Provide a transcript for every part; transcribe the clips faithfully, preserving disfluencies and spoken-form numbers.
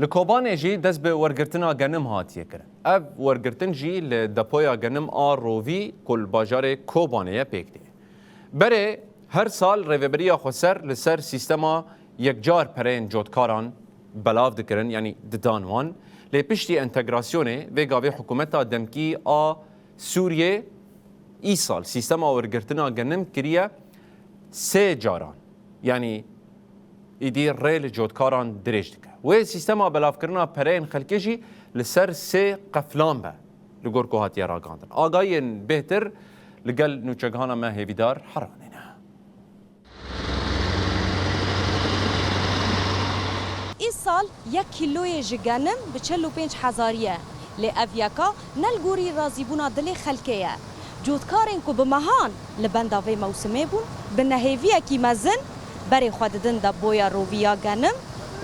Li Kobanê jî dest bi wergirtina genim hatiye kirin. Ev wergirtin jî li depoya genim a Rovî ku li bajarê Kobanê ye pêk tê. Berê her sal Rêveberiya Xweser li ser sîstema yekcar pereyên cotkaran belav dikirin, yanî didan wan. Lê piştî entegrasyonê vê gavê hikûmeta demkî a Sûriyê îsal sîstema wergirtina genim kiriye sê caran. Yanî îdî rê li cotkaran dirêj dike. Wê sîstema belavkirina pereyên xelkê jî li ser sê qeflan be, li gor ku hatiye ragihandin. Agahiyên bêhtir li gel nûçegihana me hêvîdar heranê ne. Îsal yek kîloyê ji genim bi çil û pênc hezarî ye. Lê ev yeka ne li gorî razîbûna dilê xelkê ye. Cotkarên ku bi mehan li benda vê mewsimê bûn, bi nehêviyekî mezin berê xwe didin depoya Rovî ya genim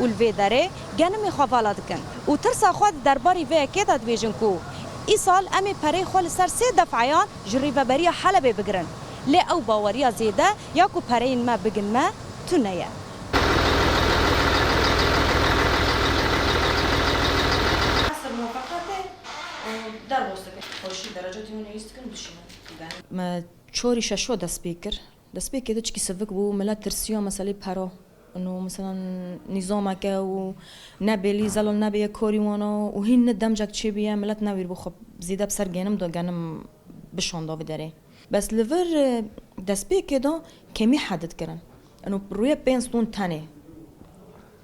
û li vê derê genimê xwe vala dikin. Û tirsa xwe di derbarî vê yekê de dibêjin ku îsal em ê pereyê xwe li ser sê defeyan ji Rêveberiya Helebê bigirin. Lê ew baweriya zêde ya ku pereyên me bigin me tune ye. Esr muwefeqatê û derbas dike. Xweşî derecatê min nivîs dikin, bişînin. Me çorî şeşo dest pê kir. Dest pê kê de çikî sivik bû, milet tirsiya meselê pera. Ino, mesela, nîzameke û ne bêlî zelal nebêye karî wana û hîn ne demcek çêbîye, milet newîr bû xwe zêde bi ser genim de genim bişanda vê derê. Bes li vir, e, destpêkê de kemî hedid kirin. Ino rûyê pênc ton tenê.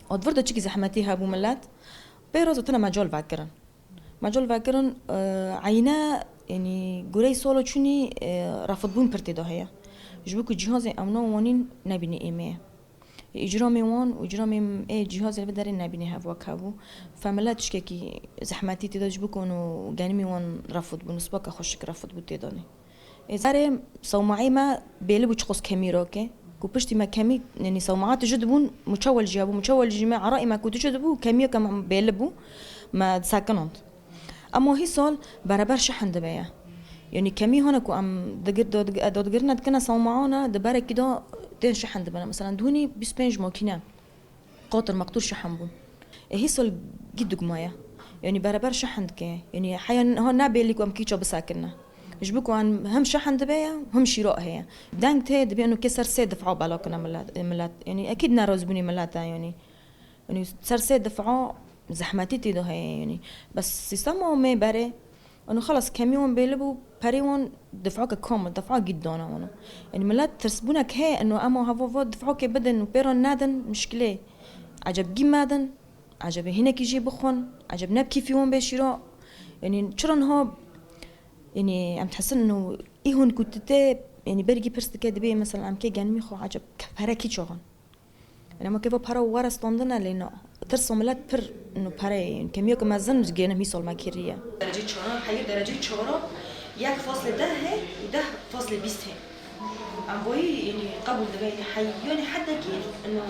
Û di vir de çikî zehmetî hebû milet, pê re zûtine mecal vekirin. Mecal vekirin, e, eyne, yanî gureyê sala çûnî, e, refidbûn pir tê de heye. Ji bo ku cîhazê ewna wanîn nebîne êmê ye. Îcramê wan û îcramê ê cîhazê li vê derê nebîne hev wek hebû. Fe milet tiştekî zehmetî tê de ji bo ku û genimî wan refûd bû, nisbaka xweşik refûd bû tê de nê. Ê zerê sewmaê me bêli bû çiqas kemî rake. Ku piştî me kemî, yanî sewmaa tije dibûn, muçewel jî hebû, muçewel jî me, eraê me ku tije dibû, kemiyeke me bêli bû, me disekinand. Ema hîsal bereber şihin dibe ye. Yanî kemî hane ku em digir-, dadig-, dadigirine dikine sewmaana, di berekî de tên şihin dibine. Mesela dûnî bîst pênc makîne qatir meqtûr şihin bûn. E, hîsal gî dugma ye. Yanî bereber şihin dike. Yanî heya niha nebêlî ku em kîça bisekirine. Ji bo ku em hem şihin dibe ye, hem şîra heye. Deng tê dibê û kê ser sê dif'a bela kine milet, milet. Yanî ekîd nerazîbûnê milet e yanî. Yanî ser sê dif'a zehmetî tê de heye yanî. Bes sîstema me berê, yanî xelas kemî wan bêli bû, perê wan dif'ake kam, dif'a gît dane wana. Yanî milet tirsbûnek heye, eno ema heva va dif'akê bidin û pê re nedin, mişkilê. Eceb gî medin, ecebê hinekî jê bixwin, eceb ne bi kîfî wan bê şîra. Yanî çira niha, yanî em dihesin eno î hûn ku tu tê, yanî bergî pirs dike dibê mesela em kê genimî xwe eceb pere kî çaxin. Yanî ema kêfa pera were standine lê na. Tirsa milet pir ino pere ye. Yanî kemiyeke mezin ji genim hîsal me kiriye. Derecê çaran, heyî derecê çaran yek faslê deh he û deh faslê bîst he. Em boyî, yanî qebûl dibe, yanî heyî, yanî hedekî ino.